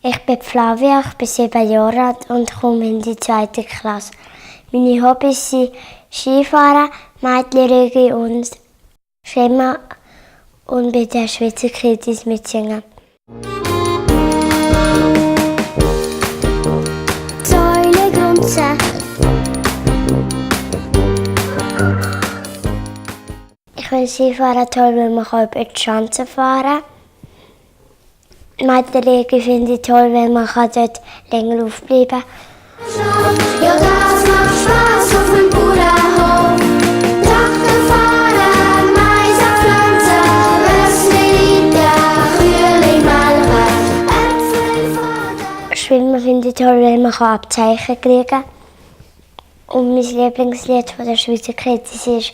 Ich bin Flavia, ich bin 7 Jahre alt und komme in die 2. Klasse. Meine Hobbys sind Skifahren, Mädchenrüge und Schwimmen und bei den Schweizer Kiddies mitsingen. Säule grunzen. Ich finde Skifahren toll, weil man über die Schanze fahren kann. Mädchenrüge finde ich toll, weil man dort länger aufbleiben kann. Ja, das macht Spaß auf dem Bauernhof. Traktor fahren, Mais pflanzen, Rössli reiten, Kühe melken, Äpfel fahren. Schwimmen finde ich toll, weil man Abzeichen kriegen kann. Und mein Lieblingslied von der Schweizer Kiddies ist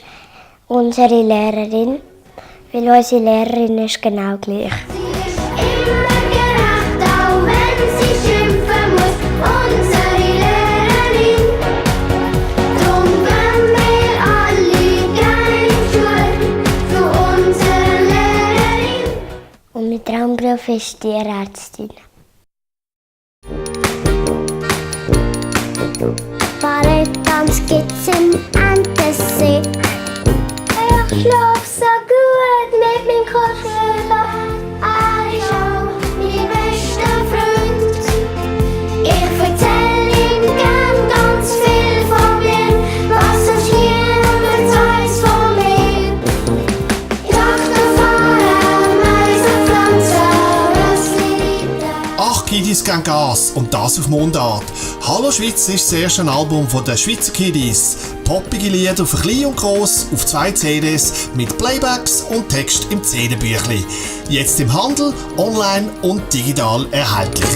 unsere Lehrerin, weil unsere Lehrerin ist genau gleich. Und mein Traumberuf ist Tierärztin. Palettanz gibt's im Entensee. Ich schlaf so gut mit meinem Kuschelbär. Er ist auch mein bester Freund. Ich erzähl ihm gern ganz viel von mir, was er hier weiß von mir. Traktor fahren, Mais pflanzen, Rössli reiten. Ach, Kiddies geben Gas und das auf Mundart. «Hallo Schweiz» ist das erste Album der Schweizer Kiddies. Poppige Lieder für klein und gross auf 2 CDs mit Playbacks und Text im CD-Büchli. Jetzt im Handel, online und digital erhältlich.